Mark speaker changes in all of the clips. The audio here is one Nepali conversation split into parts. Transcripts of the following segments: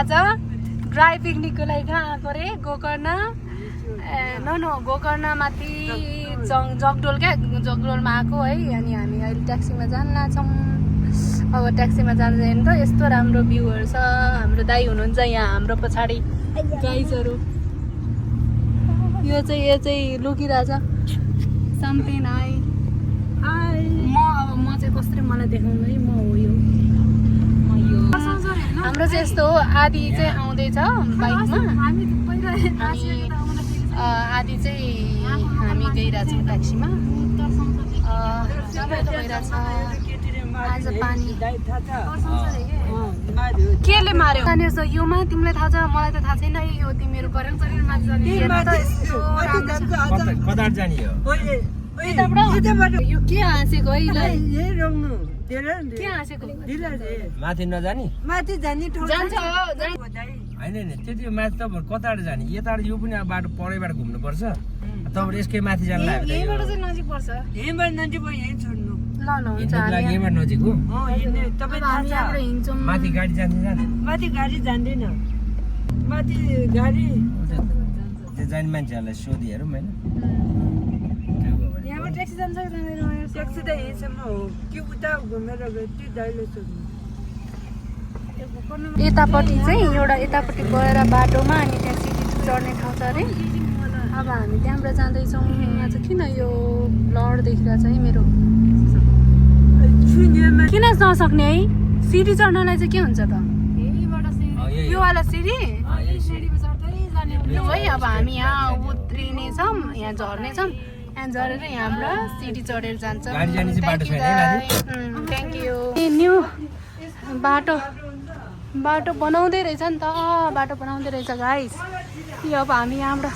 Speaker 1: आज ड्राई पिकनिकको लागि कहाँ आएको रे गोकर्ण गोकर्ण माथि जगडोल क्या जगडोलमा आएको है अनि हामी अहिले ट्याक्सीमा जान छौँ अब ट्याक्सीमा जाँदैन त यस्तो राम्रो भ्यूहरू छ हाम्रो दाइ हुनुहुन्छ यहाँ हाम्रो पछाडि गाइजहरू यो चाहिँ लुकिरहेछ समथिङ आई म चाहिँ कसरी मलाई देखाउनु है म हो यो हाम्रो चाहिँ यस्तो हो आधी चाहिँ आउँदैछ बाइकमा आधी चाहिँ हामी गइरहेछौँ ट्याक्सीमा गइरहेछ आज पानी केले मार्यो योमा तिमीलाई थाहा छ मलाई त थाहा छैन यो तिमीहरू गरेर यो के हाँसेको है
Speaker 2: माथि नजाने
Speaker 3: माथि जाने
Speaker 1: जान्छ
Speaker 2: होइन नि त्यति माथि त कताबाट जाने यताबाट यो पनि अब बाटो परैबाट घुम्नुपर्छ तपाईँ यसकै माथि जानु लाग्यो
Speaker 1: यहीँबाट चाहिँ नजिक पर्छ
Speaker 3: यहीँबाट नजिक भयो यहीँ छोड्नु
Speaker 1: ल हुन्छ
Speaker 2: यहीँबाट नजिक हो
Speaker 1: हिँड्छौँ
Speaker 2: माथि गाडी जाँदैन
Speaker 3: माथि गाडी जान्दैन माथि गाडी
Speaker 2: त्यो जाने मान्छेहरूलाई सोधिहेरौँ होइन
Speaker 1: यहाँबाट ट्याक्सी जान्छ कि जाँदैन
Speaker 3: ट्याक्सी त यहीँसम्म हो कि उता घुमेर गयो त्यो दाइले सोध्नु
Speaker 1: यतापट्टि चाहिँ एउटा यतापट्टि गएर बाटोमा अनि त्यहाँ सिटी चढ्ने ठाउँ छ अरे अब हामी त्यहाँबाट जाँदैछौँ आज किन यो ब्लर देखिरहेछ है मेरो किन नसक्ने है सिडी चढ्नलाई चाहिँ के हुन्छ त योवाला सिडी यो है अब हामी यहाँ उत्रिनेछौँ यहाँ झर्नेछौँ यहाँ झरेर यहाँबाट सिडी चढेर जान्छौँ थ्याङ्क यू न्यू बाटो बनाउँदै रहेछ नि त बाटो बनाउँदै रहेछ गाइस अब हामी यहाँबाट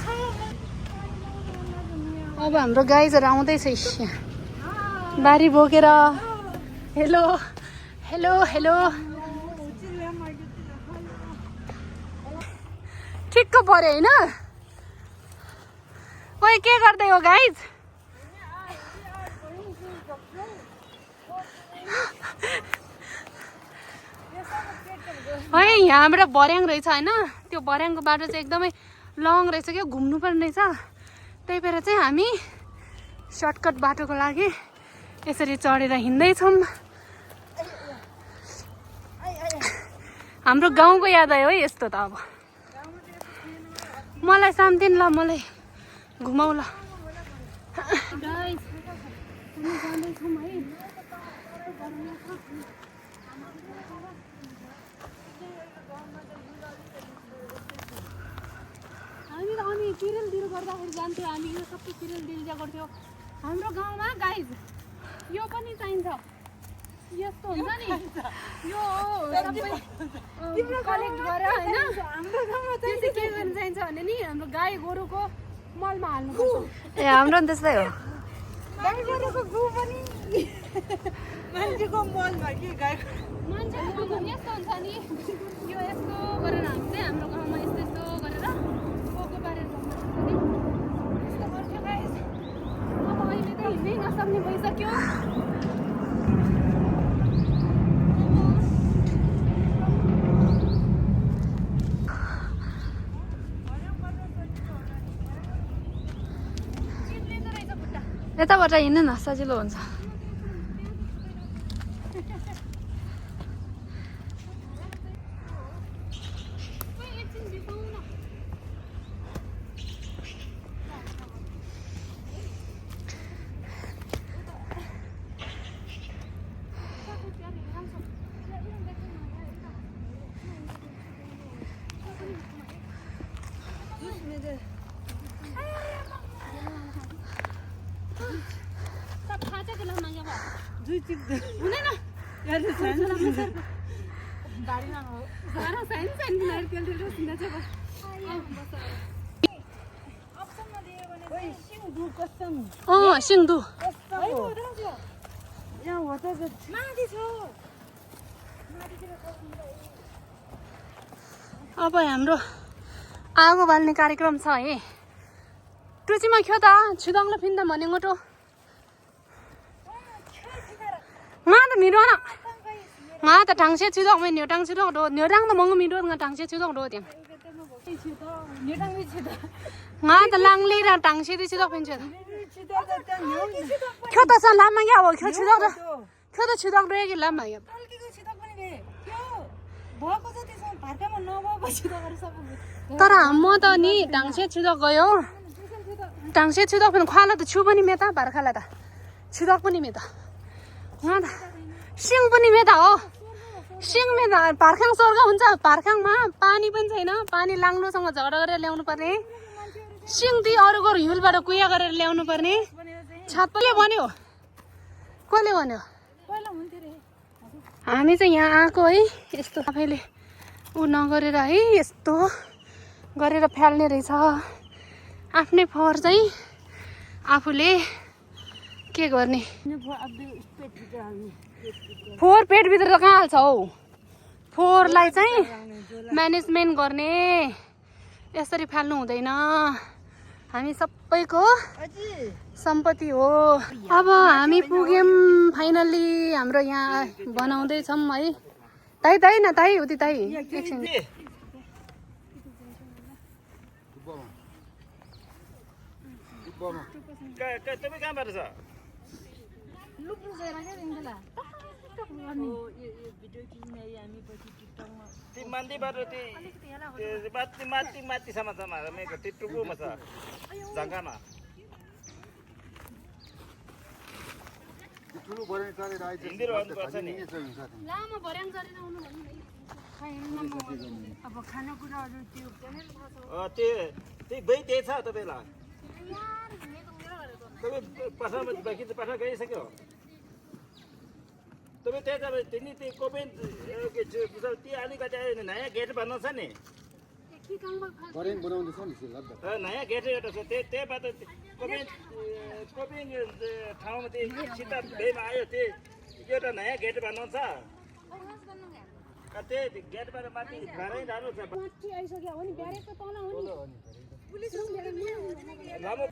Speaker 1: अब हाम्रो गाइजहरू आउँदैछ यहाँ बारी बोकेर हेलो हेलो हेलो ठिक्क पर्यो होइन ओइ के गर्दै हो गाइज है यहाँबाट बर्याङ रहेछ होइन त्यो बर्याङको बाटो चाहिँ एकदमै लङ रहेछ क्या घुम्नु पर्ने रहेछ त्यही भएर चाहिँ हामी सर्टकट बाटोको लागि यसरी चढेर हिँड्दैछौँ हाम्रो गाउँको याद आयो है यस्तो त अब मलाई शान्तिन ल मलाई घुमाउ ल हामी त अनि सिरियलतिर गर्दाखेरि जान्थ्यौँ हामी यो सबै सिरियल डिलिजा गर्थ्यौँ हाम्रो गाउँमा गाइज यो पनि चाहिन्छ यस्तो हुन्छ नि यो सबै कलेक्ट गरेर होइन हाम्रो गाउँमा चाहिँ के गर्न चाहिन्छ भने नि हाम्रो गाई गोरुको मलमा हाल्नुपर्छ ए हाम्रो पनि त्यस्तै हो
Speaker 3: गाई गोरुको गु पनि मान्छेको मलमा के गाई
Speaker 1: मान्छेको मलमा यस्तो हुन्छ नि यो यस्तो गरेर हामी चाहिँ हाम्रो गाउँमा यस्तो यस्तो गरेर पोको पारेर यस्तो गर्थ्यो गाइस अब अहिले त हिँड्नै नसक्ने भइसक्यो यताबाट हिँड्नु न सजिलो हुन्छ हुँदैन सिङ्दु अब हाम्रो आगो बाल्ने कार्यक्रम छ है टुचीमा ख्यो त छिदङ्लो फिन्दा भनेको टो मा त मिरो न ngã ta trắng xe chữ đọc mình nhiều trắng chữ đọc đồ nhiều trắng ta mong mình đốt ngã trắng xe chữ đọc đồ tiếng ngã ta lang li ra trắng xe đi chữ đọc mình chưa kêu ta sang làm mà nghe kêu chữ đọc đó kêu ta chữ đọc đấy cái làm mà nghe तर म त नि ढाङ्से छुदक गयो ढाङ्से छुदक पनि खुवाला त छु पनि मेता भर्खाला त छुदक पनि मेता वहाँ त सिङ पनि मेता हो सिङ मेता भार्खाङ स्वर्ग हुन्छ भार्खाङमा पानी पनि छैन पानी लाग्नुसँग झगडा गरेर ल्याउनु पर्ने सिङ ती अरूको हिउलबाट कुया गरेर ल्याउनु पर्ने छातले भन्यो कसले भन्यो हामी चाहिँ यहाँ आएको है यस्तो आफैले ऊ नगरेर है यस्तो गरेर फ्याल्ने रहेछ आफ्नै फोहोर चाहिँ आफूले के गर्ने फोहोर पेटभित्र त कहाँ हाल्छ हौ फोहोरलाई चाहिँ म्यानेजमेन्ट गर्ने यसरी फाल्नु हुँदैन हामी सबैको सम्पत्ति हो अब हामी पुग्यौँ फाइनल्ली हाम्रो यहाँ बनाउँदैछौँ है ताई ताई न ताई उति ताई एकछिन
Speaker 2: तपाईँ कहाँबाट छ मन्दिरबाट माथिसम्म छ मेरो त्यो टुप्पोमा छ जग्गामा हिँडेर आउनुपर्छ नि
Speaker 1: लामो भर्याङ गरेर आउनु भन्नु
Speaker 3: अब खानेकुराहरू त्यो
Speaker 2: त्यही त्यही छ तपाईँलाई तपाईँ पाठा गइसक्यो तपाईँ त्यही त्यही कोपेन त्यो अलिकति नयाँ गेट बनाउँछ नि नयाँ गेट एउटा छ त्यहीबाट कोपेन ठाउँमा त्यो सिधा भेमा आयो त्यो एउटा नयाँ गेट बनाउँछ त्यही गेटबाट माथि भाँडै जानु छ लामो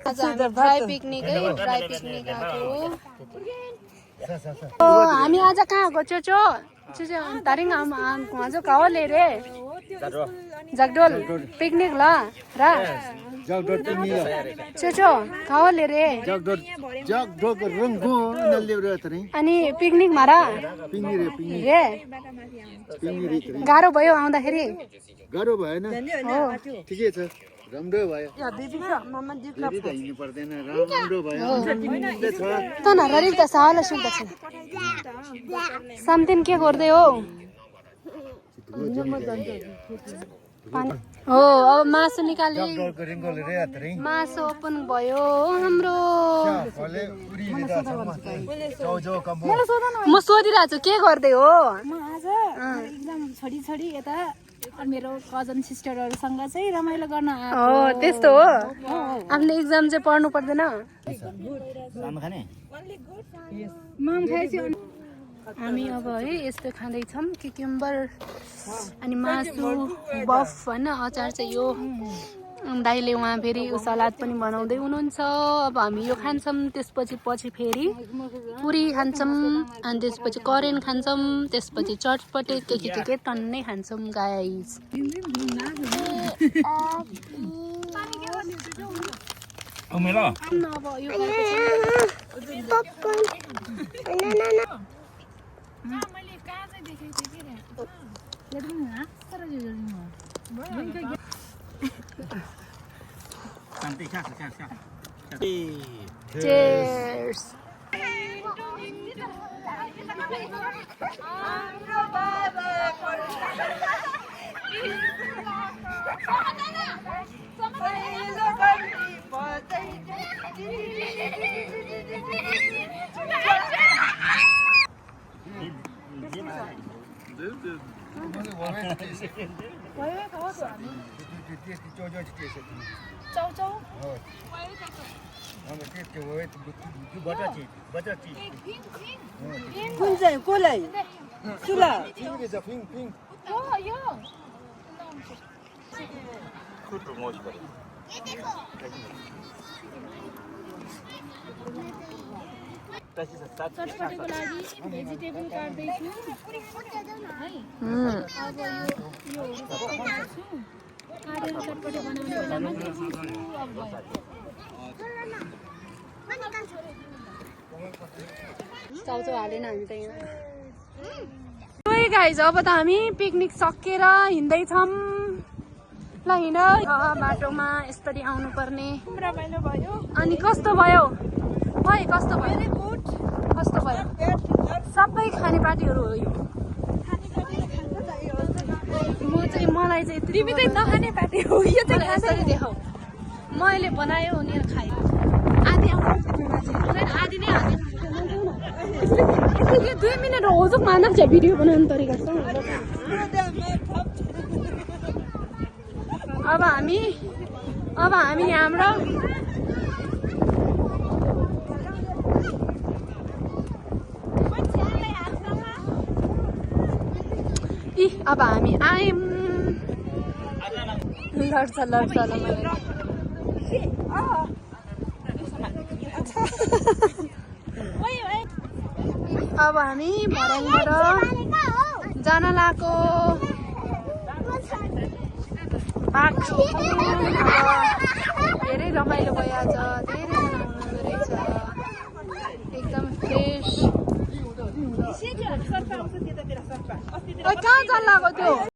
Speaker 1: आज हामी ड्राई पिकनिक आएको हामी आज कहाँ आएको चोचो तारिङ जो कावले रे जगडोल पिकनिक ल र चोचो कावले रे अनि पिकनिक मारा रे गाह्रो भयो आउँदाखेरि
Speaker 4: गाह्रो भएन ठिकै छ राम्रो भयो पर्दैन राम्रो भयो
Speaker 1: तनहररी त साला सुन्दैछ समथिङ के गर्दै हो हो अब मासु निकाल्यो मासु ओपन भयो हाम्रो म सोधिरहेको छु के गर्दै हो
Speaker 5: म आज एक्जाम छोडी यता मेरो कजन सिस्टरहरूसँग चाहिँ रमाइलो गर्न आएको
Speaker 1: हो त्यस्तो हो आफ्नो एक्जाम चाहिँ पढ्नु पर्दैन
Speaker 5: माम खाएछु
Speaker 1: हामी अब है यस्तो खाँदैछौँ क्युक्युम्बर अनि मासु बफ होइन अचार चाहिँ यो दाइले उहाँ फेरि सलाद पनि बनाउँदै हुनुहुन्छ अब हामी यो खान्छौँ त्यसपछि फेरि पुरी खान्छौँ अनि त्यसपछि करेन खान्छौँ त्यसपछि चटपटे के टन्नै खान्छौँ गाइस अब यो
Speaker 5: मैले कहाँ चाहिँ देखेको थिएँ कि
Speaker 1: Cheers.
Speaker 3: हाम्रो बाबाको पहिलो घन्टी बजाइदिए
Speaker 5: चाउचाउ
Speaker 3: कुन चाहिँ कसलाई सुला
Speaker 5: यो चटपटेको लागि भेजिटेबल काट्दैछु है। अब योहरू सबै काट्छु, काटेर चटपटे बनाउने बेलामा दिन्छु। अब चाउचाउ हालेन हामी त यहाँ। गाइज अब त हामी पिकनिक सकेर हिँड्दैछौँ। ल हिँड बाटोमा यसरी आउनु पर्ने।
Speaker 3: रमाइलो भयो
Speaker 5: अनि कस्तो भयो भाइ, कस्तो भयो, कस्तो भयो? सबै खानेपाटीहरू हो यो। मलाई चाहिँ तिमी चाहिँ नखाने पार्टी हो यो चाहिँ यसरी देखाऊ। मैले बनायो उनीहरू खायो। आधी आउँछ आधी नै हाल्ने। 2 मिनट हो मानव चाहिँ भिडियो बनाउने तरिका छ। अब हामी हाम्रो अब हामी आयौँ। लड्छ अब हामी भर्याङबाट जान लागेको पार्क। धेरै रमाइलो भयो आज, धेरैजना आउनुहुँदो रहेछ, एकदम फ्रेस। कहाँ जान लाग्यो त्यो?